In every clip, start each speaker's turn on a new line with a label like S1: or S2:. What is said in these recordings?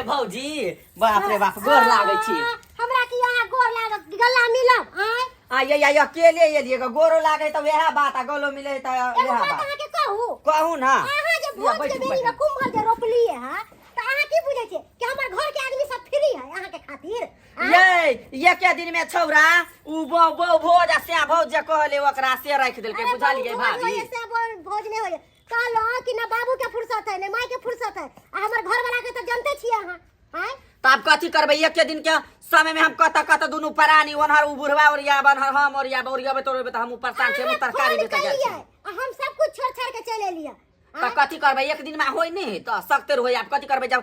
S1: ये भौजी बाप रे बाप गोर लागै छी।
S2: हाँ, हमरा की अहाँ गोर लागत गला मिलब आय?
S1: आ ये ये अकेले एलिए ग, गोरो लागै तऽ वएह बात आ गलो मिले तऽ
S2: एगो
S1: वएह
S2: बात
S1: बात।
S2: अहाँके कहू?
S1: कहू ना।
S2: अहाँ जे
S1: या,
S2: भोज के
S1: बैठू,
S2: बेरी में
S1: बैठू।
S2: कुम्हर जे रोपलिए है तऽ अहाँ की बुझै छियै कि हमर घर के आदमी सब फ्री है अहाँके खातिर? आँय?
S1: ये एके दिन में छौरा उ बो बो भोज आ से भौज जे कहले ओकरा से राखि देलकै।
S2: अरे
S1: बुझलियै
S2: बहुत भोज
S1: भाभी?
S2: होइए से भोज नहि होइए। कहलहुँ कि ना बाबू के फुर्सत है ने माय के फुर्सत है, आ हमर घर वाला के तऽ जानते छियै अहाँ। आँय?
S1: तऽ आब कथी करबै? एके दिन के समय में हम कत कत दुनू प्राणी ओनहर उ बुढ़वा ओरिया ओनहर हम ओरिया ओरियाबे तोड़ेबे तऽ हम परेशान छी, हम
S2: अहाँ
S1: तरकारी
S2: फोन
S1: बेचऽ जाइ छी।
S2: केलियै आ हम सब कुछ छोड़ छाड़ के चलि एलियै।
S1: तऽ कथी करबै? एक दिन में होय नहि तऽ सख्ते होय। आब कथी करबै जब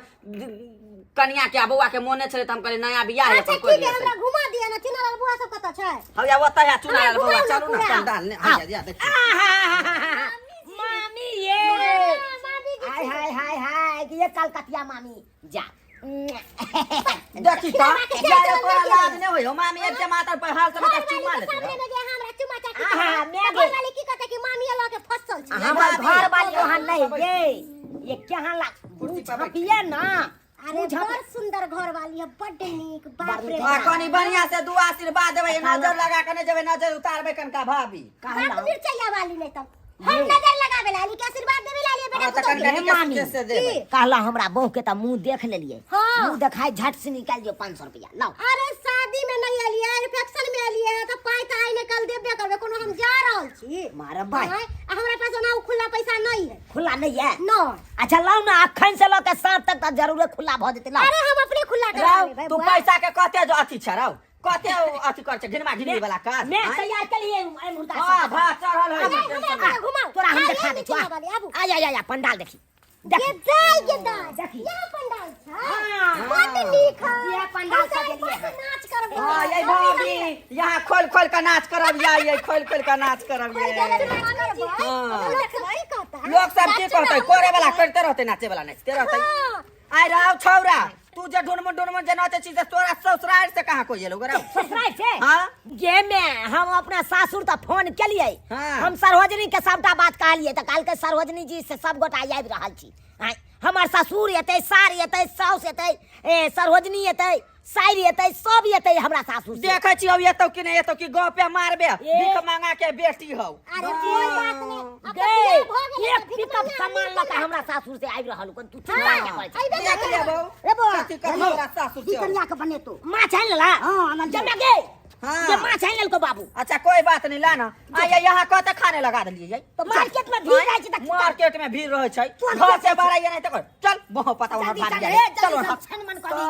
S1: कनिया के आ बौआ के मोने छलै तऽ हम कहलियै नया बियाह है
S2: अच्छा
S1: अपन कोइ
S2: ठीक है, हमरा घुमा दिअ ना। चुनालाल बुआ सब कतऽ छै?
S1: हौ या ओतऽ है चुनालाल
S2: हमरा
S1: बौआ।
S2: घुमाउ ना
S1: चलू ना
S2: पूरा।
S1: पंडाल ने हौ या देखियौ।
S3: मामी ये
S2: मामी जी।
S3: हाय हाय हाय हाय कि ये कलकतिया मामी जा।
S1: देखी तऽ यार तोरा लाज नहि होय हो मामी एक मातर पर हाल समाचार चुम्मा लेते
S2: सामने में जे हमरा चुम्मा चाटी
S3: आहा,
S2: करबै,
S3: मैं
S2: तऽ
S3: गे।
S2: घरवाली की कहतै कि मामी लऽ के फसल छै।
S3: हमर
S1: मामी।
S3: घर वाली वहाँ नहीं ये ये क्या ला
S1: कुर्सी पर बैठ।
S3: झाँपिए ना।
S2: अरे बड़ सुंदर घर वाली है, बड्ड नीक, बाप रे।
S1: आ कनी बढ़िया से दुआ आशीर्वाद देबै, नजर लगा के नहि जेबै, नजर उतारबै कनका भाभी।
S2: बाप मिर्चैया वाली नहीं तब हम नजर लगावे लाली के आशीर्वाद देवे लाली बेटा
S1: हाँ, तऽ
S2: पुतोह
S1: कनका
S2: के।
S1: नीके
S3: मामी।
S1: से देबै।
S2: की?
S3: कहला हमरा बहू के त मुंह देख लेलिए।
S2: हाँ।
S3: मुंह देखाय झट से निकाल दियो 500 रुपया लाओ।
S2: अरे शादी में नहीं एलिए, इन्फेक्शन में एलिए है, तऽ पाइ तऽ आइ ने कल देबे करबै, कोनो हम जा रहल छी।
S3: मारे भाई।
S2: आँय, आ हमरा पास ओना ओ खुला पैसा नहीं है।
S3: खुला नहीं है?
S2: नहीं।
S3: अच्छा लाओ ना, अखन से लऽ के साँझ तक तऽ जरूरे खुला भऽ जेतै, लाओ।
S2: अरे हम अपने खुला करा
S1: राव
S2: लेबै
S1: तू
S2: बुआ।
S1: पैसा के कते जो अथी छ राव, कते अथी कर छै घिनमा घिनी वाला काज।
S3: मैं
S1: आँय?
S3: तैयार केलिए एहि मुर्दा
S1: हाँ
S3: सब।
S1: भात चढ़ल है।
S2: अरे, हमरा कतऽ घुमाउ।
S3: तोरा हम
S2: आइ,
S3: देखा
S2: आइ,
S3: दै
S2: नीचे वाली, आबू।
S3: आ आ आ पंडाल देखी देख।
S2: गे दाइ, गे दाइ।
S3: देखी।
S2: यहाँ पंडाल छै।
S3: हाँ।
S2: बड्ड नीक है।
S3: ये पंडाल
S2: हम सब
S3: सजेलिए
S2: बड्ड
S3: है।
S2: नाच करबै।
S1: हाँ ये भाभी यहाँ खोल खोल के नाच करब या ये खोल खोल के नाच करब
S2: खोल
S1: ये।
S2: के नाच करबै।
S1: हाँ।
S2: लोक सब की कहतै?
S1: लोग सब की कहतै? करे वाला करते रहतै, नाचे वाला नाचते रहतै।
S2: हाँ।
S1: आइ राव छौरा तू जे ढूंढ ढूंढ जे नाचे छी से तोरा ससुराल से कहाँ कोई एलो गरा?
S3: ससुराल से?
S1: हाँ।
S3: गे में हम अपना सासुर तऽ फोन केलिए।
S1: हाँ।
S3: हम सरोजनी के सबटा बात कहलिए तऽ कहलकै सरोजनी जी से सब गोटा आबि रहल छी। आँय, हमर ससुर एतै, सार एतै, साउस एतै, ए, सरोजनी एतै, साइर एतै, सब एतै हमरा सासुर से।
S1: देखै छी अब एतौ कि नहि एतौ कि गपे मारबे।
S3: ए।
S1: भीख मांगा के बेटी हौ।
S2: अरे कोई बात नहीं, अब
S3: गे,
S2: तऽ बियाह भऽ गेलै,
S3: एक
S2: तऽ भीख
S3: पिकअप
S2: मांगा
S3: सामान
S2: आदमी
S3: लऽ के
S2: कोना?
S3: हमरा सासुर से आबि रहल हन, तू चिंता
S2: हाँ,
S3: किया करै छी?
S2: अइबे
S1: देख
S2: करबै।
S1: लेबौ।
S2: रे बौआ,
S1: कथी कथी तोरा सासुर से
S2: ई कनिया के बनेतो।
S3: माछ आनि लेला?
S2: हाँ, आनल।
S3: जमे गे।
S1: हाँ।
S3: जे माछ आनि लेलको बाबू।
S1: अच्छा कोई बात नहीं, ला ना। आ ये यहाँ कते खाने लगा देलिए ये?
S3: तऽ मार्केट में भीड़ रहै छै तऽ की
S1: मार्केट में भीड़ रहै छै।
S3: तुरंत
S1: घर से
S3: जाइ छै।
S1: बाहर आइए नहीं तऽ कर। चल बहु पता उन्हर
S3: जल्दी
S1: भाग
S3: चल,
S1: जाए।
S3: हे,
S1: चल
S3: जल्दी
S1: उन्हर।
S3: चल, छन मन कऽ दी।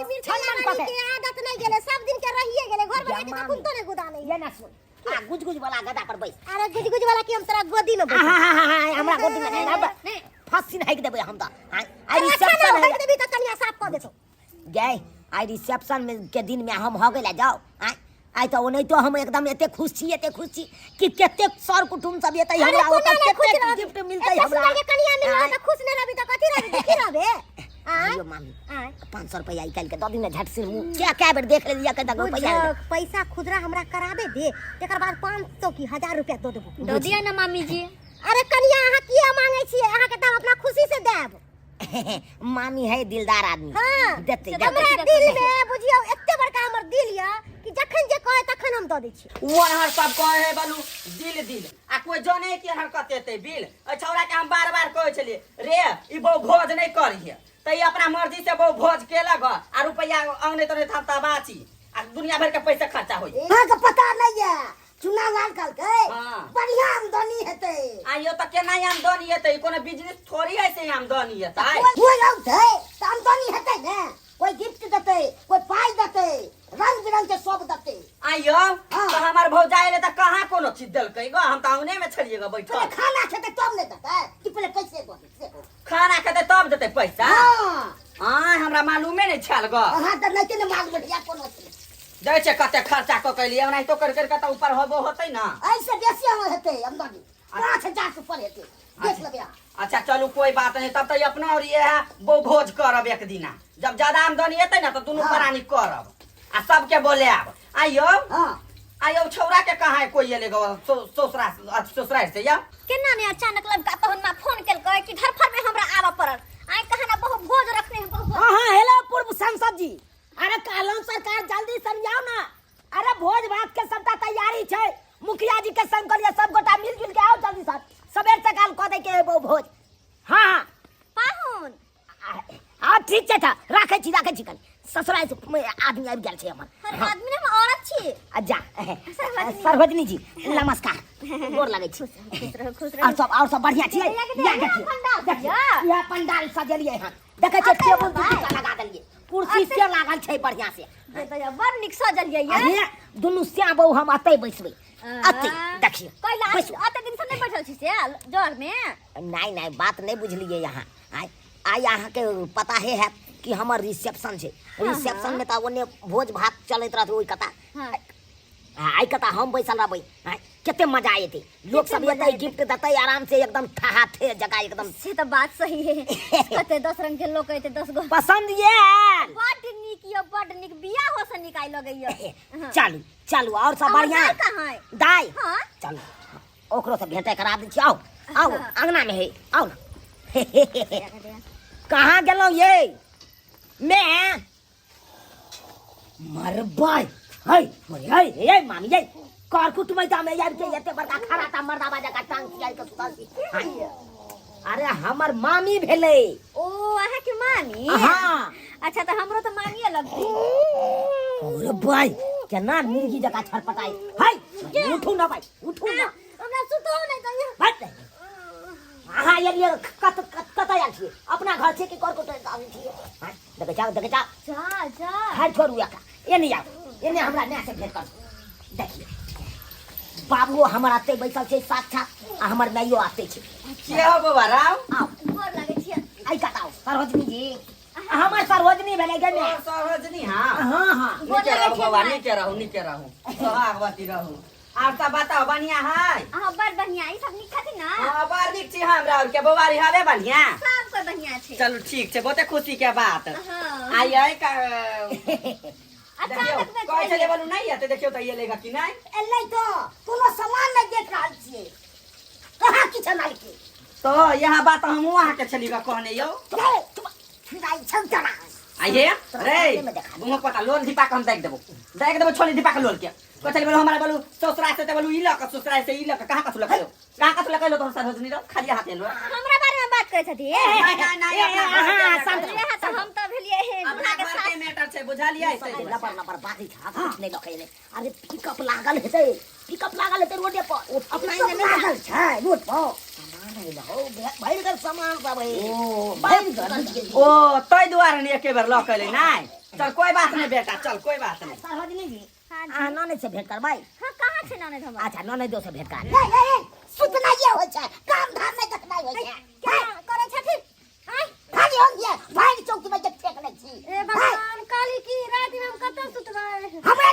S2: ई मिर्चा
S3: छन मन
S2: वाली
S3: कऽ
S2: के आदत नहीं गेलै, सब दिन के रहिए गेलै, घर वाला के
S3: मामी।
S2: तऽ कुंतो नहीं गुदा नहीं।
S3: ये ना सुन, आ गुज गुज वाला गदा पर बैस।
S2: अरे गुज गुज वाला की हम तोरा गोदी में बैठ?
S3: हाँ हाँ हाँ हाँ, हमरा गोदी में नहीं ना फंसी नहीं देबै हम तऽ। आइ
S2: अरे अच्छा
S3: रिसेप्शन
S2: ना
S3: है।
S2: हक देबी तऽ कनिया साफ कऽ देतौ।
S3: गए आइ रिसेप्शन में के दिन में हम हो गेला जाओ। आइ आइ तऽ ओनाहितो हम एकदम एते खुश छी, एते खुश छी कि कतेक सर कुटुम्ब सब एतै
S2: अरे
S3: हमरा
S2: कोना
S3: ओतऽ,
S2: नहि खुश
S3: कतेक
S2: रहबी?
S3: गिफ्ट मिलतै
S2: एते
S3: हमरा।
S2: सुंदर के कनिया मिलल
S3: आँय।
S2: तऽ खुश नहि रहबी तऽ कथी रहबी, दुखी रहबे? आँय?
S3: आइयो मामी,
S2: आँय।
S3: 500 रुपया निकालि के दऽ दी ने झट से, मुँह क्या क्या बेर देख लेलियै कतऽ रुपया।
S2: बुझक, पैसा खुदरा हमरा कराबे दे, तकर बाद 500 की 1000 रुपया दऽ देबो।
S4: दऽ दिअ ने मामी जी।
S2: अरे कनिया अहाँ किया मांगै छियै? अहाँके तऽ हम अपना खुशी से देब।
S3: मामी है दिलदार आदमी।
S2: हाँ।
S3: देतै,
S4: से
S3: देतै।
S2: हमरा दिल में बुझियौ एते बड़का हमर दिल यऽ कि जखन जे कहे तखन हम दऽ दै छियै।
S1: ओ अनहर सब कहे है बलू दिल दिल आ कोई जाने कि अनहर कते एते बिल। एहि छौड़ा के हम बार बार कहै छलियै रे ई बहु भोज नहि करिहे, तऽ ई अपना मर्जी से बहु भोज केलक आ रुपैआ अंगने तने थाम ता बाची आ दुनिया भर के पैसा खर्चा होई।
S5: अहाँके पता नहीं है, चुना लाल कहलकै
S1: हाँ।
S5: बढ़िया आमदनी हेतै।
S1: आइयो तऽ केना आमदनी हेतै? कोनो बिजनेस थोड़ी है से आमदनी हेतै।
S5: कोई औतै तऽ आमदनी हेतै ने, कोई गिफ्ट देतै, कोई पाइ देतै, रंग बिरंग के सब देतै।
S1: आइयो
S5: हाँ।
S1: तऽ हमर भौजाइ एलै तऽ कहाँ कोनो चीज देलकै गो? हम तऽ अंगने में छलियै गो बैठल।
S5: पहिले खाना खेतै तब ने देतै कि पहिले पैसे दऽ देतै?
S1: खाना खेतै तब देतै पैसा?
S5: हाँ।
S1: आँय, हमरा मालूमे नहि छल गो।
S5: अहाँ तऽ नहि ने मालूम है कोनो चीज।
S1: जाइ छै कते खर्चा कऽ के एलियै, ओनाहितो कर कर के तऽ ऊपर होबो होतै ना।
S5: ऐसे बेसी हमर हेतै आमदनी, 5000 से ऊपर हेतै, देख लेबै अहाँ।
S1: अच्छा चलू कोई बात नहीं, तब तऽ अपना और ये है बहु भोज करब एक दिना, जब ज्यादा आमदनी एतै ना तऽ दुनू
S5: हाँ।
S1: प्राणी करब आ सबके बोलायब। आइयो।
S5: हाँ।
S1: आइयो छौड़ा के कहाँ कोई एलै गो ससुरा ससुराल से या?
S4: केना ने अचानक लड़का तहन माँ फोन केलकै कि धरफड़ में हमरा आबऽ पड़ल। आइ कहाँ ना बहु भोज रखने है, बहु भोज।
S3: हाँ, हाँ, हेलो। ठीक छै तऽ राखै छी, राखै छी। कनि ससुराल से आदमी आबि गेल छै हमर।
S4: हर आदमी ने, हम औरत छी।
S3: आ जा। सरोजनी जी, नमस्कार, गोर लगै छी।
S4: खुश रहो, खुश रहो।
S3: और सब, और सब बढ़िया छियै?
S4: इएह
S3: इएह देखियौ,
S4: पंडाल
S3: देखियौ,
S4: सजा।
S3: इएह पंडाल सजेलियै हन। देखै छियै, टेबुल दू दूटा लगा देलियै, कुर्सी से लागल छै बढ़िया से।
S4: बड़ नीक सजल ये।
S3: अरे दुनू श्या बहु हम अतै बैसबै, अतै। देखियौ,
S4: कैला
S3: बैसू।
S4: अते दिन से नहीं बैठल छी से जर में?
S3: नहीं नहीं, बात नहीं बुझलियै यहाँ। आइ आइ अहाँके पता हे है कि हमर रिसेप्शन छै। रिसेप्शन में तऽ ओने भोज भात चलैत रहत ओहि कता। आइ कता हम बैसल रहबै। आइ कते मजा एतै, लोक सब एतै, गिफ्ट देतै, आराम से एकदम ठहा ठे जगह एकदम।
S4: से तऽ बात सही है, कते 10 रंग के लोक एतै, 10 गो।
S3: पसंद ये?
S4: बड नीक यो, बड नीक। बियाह हो से नीक आइ लगैयो।
S3: चलू चलू, और सब
S4: हमर
S3: बढ़िया?
S4: दाइ कहाँ है?
S3: दाइ?
S4: हाँ।
S3: चलू, ओकरो से भेंटे करा दै छी। आउ आउ, अंगना में है, आउ ना। कहाँ गेलहुँ ये? मैं मरबै है है है मामी, ये कर कुटुमैता में आबि के एते बड़का खराटा मर्दाबा जकाँ टांग सियाइ के सुतल छी। अरे हमर मामी भेलै।
S4: ओ, अहाँ के मामी?
S3: हाँ।
S4: अच्छा, तऽ हमरो तऽ मामिए लगती।
S3: अरे भाई, केना मिर्गी जकाँ छटपटाइ है। उठू ना भाई, उठू ना।
S4: हमरा सुतो नहि दैया।
S3: हट। अहाँ एलियै कत कत कतऽ आयल छियै? अपना घर छियै कि कर कुटुम आबै छियै? हँ, देखै जाओ, देखै जाओ।
S4: जा जा।
S3: खैर छोड़ू एकरा, एने आउ, एने हमरा माय से भेंट कर। देखिए बाबुओ हमर अते बैसल छै साक्षात, आ हमर माइयो अते छै।
S1: के हो बौआ राम?
S3: आउ।
S4: गोर लगै छियै।
S3: आइ कत आउ सरोजनी जी, हमर सरोजनी भेलै गे माय।
S1: ओ, सरोजनी? हाँ।
S3: हाँ हाँ।
S1: नीके रहू बौआ, नीके रहू, नीके रहू, सोहागवती रहू। आर सब बताओ, बढ़िया है?
S4: अहाँ बड़ बढ़िया, ई सब नीक छथिन ना?
S1: हाँ, बड़ नीक छी हमरा और के बौआरी हवे बढ़िया।
S4: सब कोई बढ़िया छै।
S1: चलू ठीक छै, बहुते खुशी के बात।
S4: हाँ।
S1: आई आई का देखियौ,
S4: अचानक में
S1: कहै छलै बोलू नहि एतै, देखियौ तऽ एलै कि नहि।
S5: एलै तऽ कोनो सामान नहि देख रहल छियै, कहाँ किछु अनलकै?
S1: तऽ इएह बात हमहूँ अहाँके छली कहने यौ।
S5: रे, फिराइ छौ तोरा।
S1: आइए रे,
S5: में देखा।
S1: मुँह पता लोल धिपा के हम देख देबो, देख देबो छोली धिपा के लोल के। कहै छलै बोलू हमरा बोलू ससुरा से, तऽ बोलू ई लऽ कऽ, ससुरा से ई लऽ कऽ, कहाँ कसु लऽ कऽ एलो? कहाँ कसु लऽ कऽ एलो तोहर सरोजनी रो? खाली हाथ एलो।
S4: हमरा बारे में बात करै छथिन?
S1: नहीं नहीं नहीं, अपना घर के
S3: हाँ,
S1: मैटर
S3: शांत
S1: छै।
S4: इएह तऽ हम तऽ भेलियै
S1: अपना
S4: दूल्हा के
S1: घर के
S4: सास।
S1: मैटर छै, बुझलियै? ताहि दुआरे।
S3: लबर लबर बाजै छै, कुछ नहि लऽ के एलै। अरे पिकअप लागल हेतै, पिकअप लागल हेतै रोडे पर। अपना
S5: सब
S3: एने नहि
S5: लागल छै रोड पर।
S3: सामान एलै हौ, भरि गेल सामान सब है।
S1: ओ,
S3: भरि गेल।
S1: ओ, ताहि दुआरे ने एके बेर लऽ के एलै। नहि चल, कोई बात नहीं बेटा, चल कोई बात नहीं।
S3: सरोजनी जी।
S4: हाँ जी।
S3: अहाँ ननद से भेंट करबै?
S4: हाँ, कहाँ छै ननद हमर?
S3: अच्छा, ननदो से भेंट करा।
S5: ए, ए, ए, सुतनाइए होइ छै, काम धाम नहि देखनाइ होइ छै।
S2: क्या करै छथिन आँय?
S5: खाली हम ये भाई चौकी में जे फेंक लै छी।
S2: ए भगवान, काली की राति में हम कतऽ सुतबै?
S5: हमरा